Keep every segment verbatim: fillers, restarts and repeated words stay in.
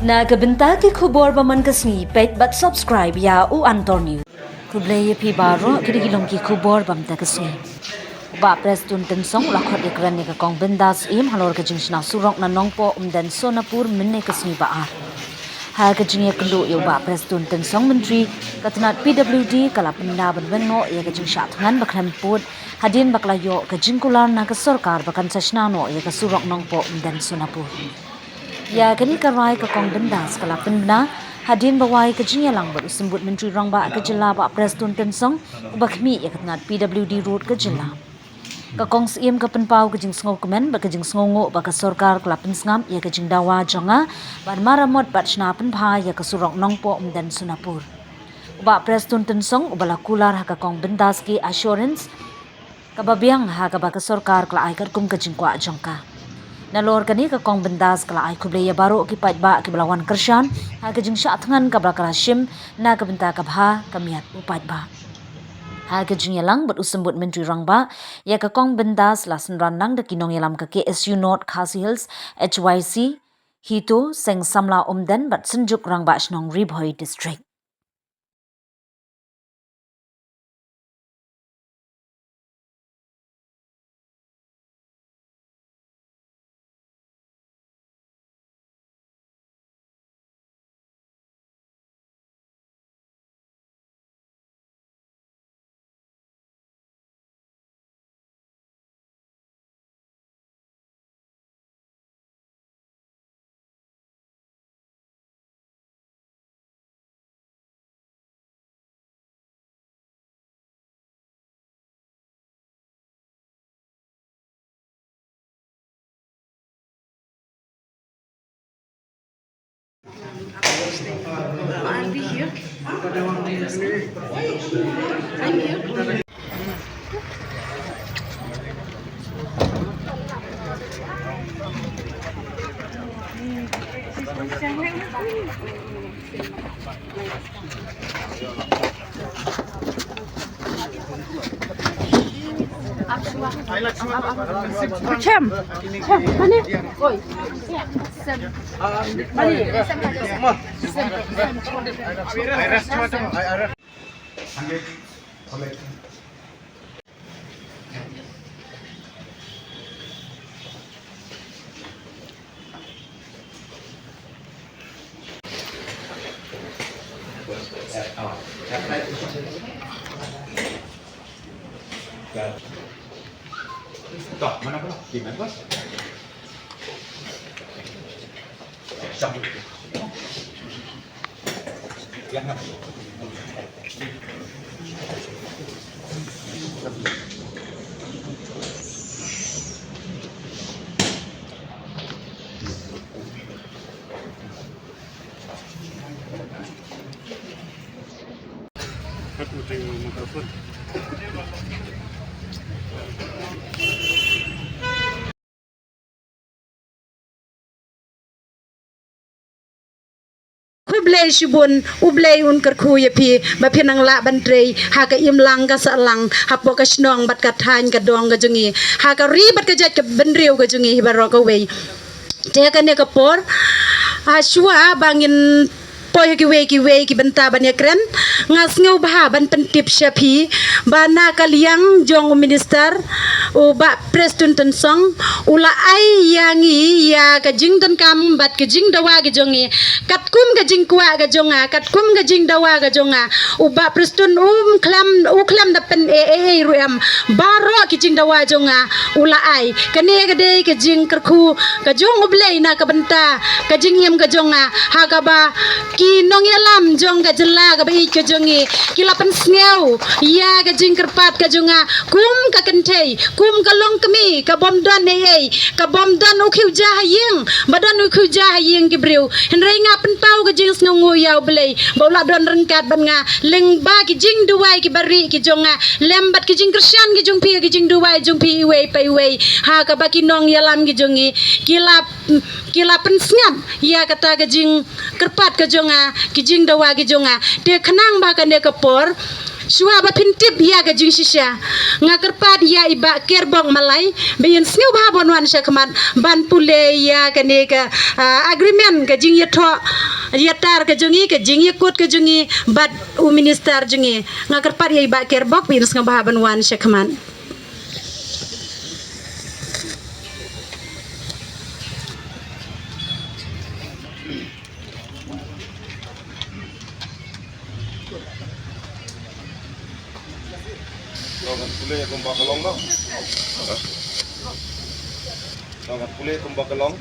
Na ka bynta ki khubor ba man ka sngi, peit bad subscribe ïa U Antor News. Khublei ïa phi baroh, ki dei ki long ki khubor ba mynta ka sngi. U Bah Prestone Tynsong u la khot ïakren ïa ka Kong Bindas Syiem halor ka jingshna surok na Nongpoh Umden Sonapur mynne ka sngi Ba-ar. Ha ka jingïakynduh ïa u Bah Prestone Tynsong, Myntri ka tnat P W D ka la pynbna ban weng noh ïa ka jingshah thngan ba khlem pud hadien ba ka la ïoh ka jingkular na ka sorkar ba kan sa shna noh ïa ka surok Nongpoh Umden Sonapur. Ïa kane ka rai ka Kong Bindas ka la pynbna hadien ba wai ka jingïalang bad u Symbud Myntri Rangbah ka jylla Bah Prestone Tynsong, uba khmih ïa ka tnat P W D Road ka jylla. Ka Kong Syiem ka pynpaw ka jingsngewkmen bad ka jingsngewnguh ba ka sorkar ka la pynsngap ïa ka jingdawa jong nga ban maramot bad shna pynbha ïa ka surok Nongpoh Umden Sonapur. U Bah Prestone Tynsong uba la kular ha ka Kong Bindas ki assurance kaba biang ha kaba ka sorkar ka la ai katkum ka jingkwah jong ka. Nalor kane ka Kong Bindas ka la ai khublei ïa baroh ki paidbah kiba la wan kyrshan ha ka jingshah thngan kaba ka la shim na ka bynta ka bha ka miat u paidbah. Ha ka jingïalang bad u Symbud Myntri Rangbah ïa ka Kong Bindas, la synran lang da ki nongïalam ka K S U North Khasi Hills, H Y C, HITO, Seng Samla Umden bad Synjuk Rangbah Shnong Ri Bhoi District. Khublei shibun, U Blei un kyrkhu ïa phi ba phin nang lah ban trei ha ka imlang ka sahlang hapoh ka shnong bad ka thaiñ ka dong ka jong ngi, ha ka ri bad ka jaid ka bynriew ka jong ngi hi baroh kawei. Te kane ka por, ha shuwa ba ngin poi ha kiwei kiwei ki bynta ban ïakren, nga sngewbha ban pyntip sha phi ba na ka liang jong u minister, u Bah Prestone Tynsong, u la ai ïa ngi ïa ka jingdonkam bad ka jingdawa ka jong ngi. Katkum ka jingkwah ka jong nga, katkum ka jingdawa ka jong nga, u Bah Prestone um khlem, u khlem da pyn-e-e ruh em, baroh ki jingdawa jong nga u la ai. Kane ka dei ka jingkyrkhu ka jong U Blei na ka bynta ka jingim ka jong nga, ha kaba ki nongïalam jong ka jylla kaba ïeit ka jong ngi ki la pynsngew ïa ka jingkyrpad ka jong nga kum ka kynthei, kum ka longkmie ka bym don ei ei, ka bym don u khiew ja ha ïing, ba don u khiew ja ha ïing ki briew. Hynrei nga pynpaw ka jingsngewnguh ïa U Blei ba u la don ryngkat bad nga, lyngba ki jingduwai kiba rieh ki jong nga, lem bad ki jingkyrshan ki jong phi, ki jingduwai jong phi iwei pa iwei, ha kaba ki nongïalam ki jong ngi ki la, ki la pynsngap ïa kata ka jingkyrpad ka jong nga, ki jingdawa ki jong nga. Te khnang ba kane ka por Shuwa ba phin tip ïa ka jingshisha, nga kyrpad ïa i Bah Kerbok Malai ba in sngewbha ban wan sha khmat ban pule ïa kane ka, ah, agreement, ka jingïathoh ïatar ka jong i, ka jingïakut ka jong i bad u minister jong i. Nga kyrpad ïa i Bah Kerbok ba in sngewbha ban wan sha khmat. Tang kat pule kumba ka long, no? Tang kat pule kumba ka long.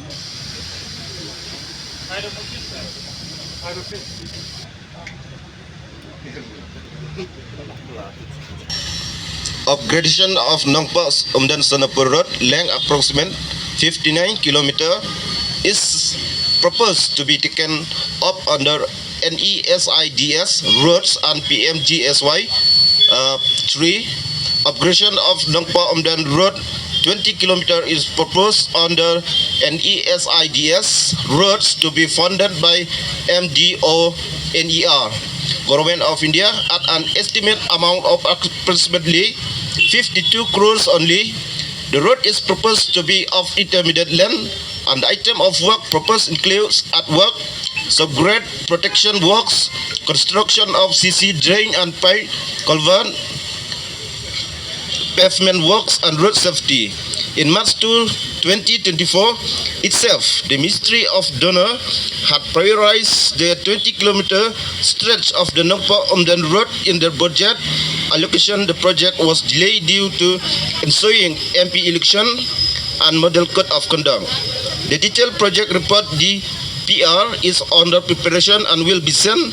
Upgradation of Nongpoh Umden Sonapur Road, length approximate fifty-nine kilometer, is proposed to be taken up under NESIDS roads and PMGSY. Uh, three, upgradation of Nongpoh Umden Road, twenty kilometer, is proposed under NESIDS roads to be funded by MDONER, Government of India, at an estimate amount of approximately fifty-two crores only. The road is proposed to be of intermediate length, and the item of work proposed includes earthwork, subgrade protection works, construction of C C drain and pipe culvert, pavement works and road safety. In March two, twenty twenty-four itself, the Ministry of DoNER had prioritized the twenty kilometer stretch of the Nongpoh Umden Road in their budget allocation. The project was delayed due to ensuing M P election and model code of conduct. The detailed project report, D P R, is under preparation and will be sent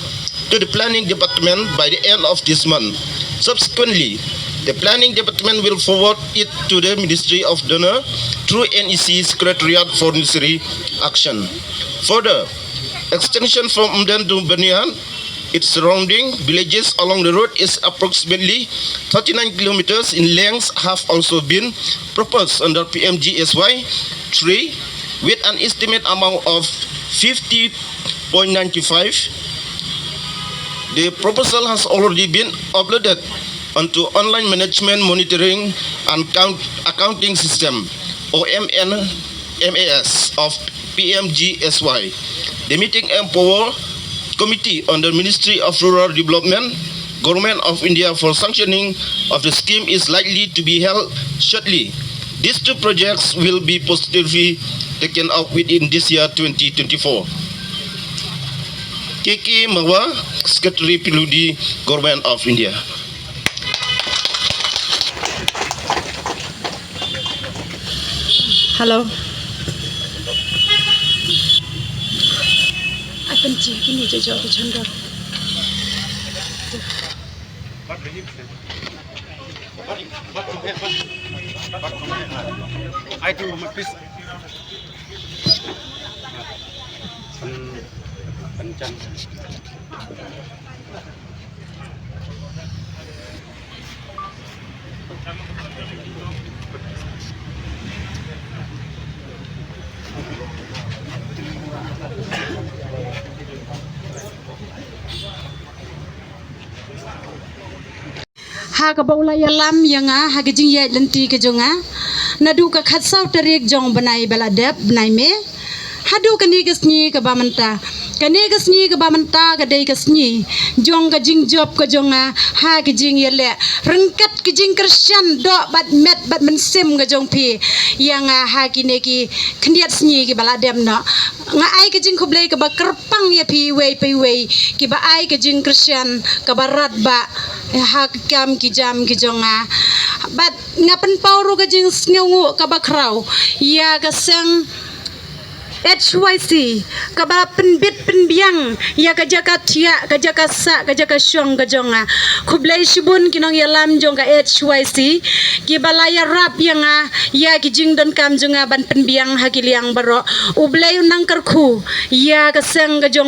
to the planning department by the end of this month. Subsequently, the planning department will forward it to the Ministry of DoNER through NEC Secretariat for necessary action. Further, extension from Umden to Byrnihat, its surrounding villages along the road is approximately thirty-nine kilometers in length, have also been proposed under PMGSY three with an estimate amount of fifty point nine five. The proposal has already been uploaded onto Online Management Monitoring and Count-, Accounting System, or M N M A S, of PMGSY. The meeting of Power Committee under Ministry of Rural Development, Government of India, for sanctioning of the scheme is likely to be held shortly. These two projects will be positively taken up within this year, twenty twenty-four. K K Mawa, Secretary P W D, Government of India. Hello. Akan cik ini je jawab chandra. Ai tu mapis. Pen-, pencang. Ha kaba u la ïalam ïa nga ha ka jingïaid lynti ka jong nga, naduh ka khatsaw tarik jong u bnai ba la dep, bnai May, haduh kane ka sngi kaba mynta. Kane ka sngi kaba mynta ka dei ka sngi jong ka jingjop ka jong nga ha ka jingïaleh ryngkat ka jingkyrshan doh bad met bad mynsiem ka jong phi ïa nga ha kine ki khyndiat sngi kiba la dep noh. Nga ai ka jingkhublei kaba kyrpang ïa phi iwei pa iwei kiba ai ka jingkyrshan kaba radbah ha ki kam ki jam ki jong nga. Bad nga pynpaw ruh ka jingsngewnguh kaba khraw ïa ka seng H Y C kaba pynbit pynbiang ïa ka jaka thiah, ka jaka sah, ka jaka shong ka jong nga. Khublei shibun ki nongïalam jong ka H Y C kiba la ïarap ïa nga ïa ki jingdonkam jong nga ban pynbiang ha ki liang baroh. U Blei un nang kyrkhu ïa ka seng ka jong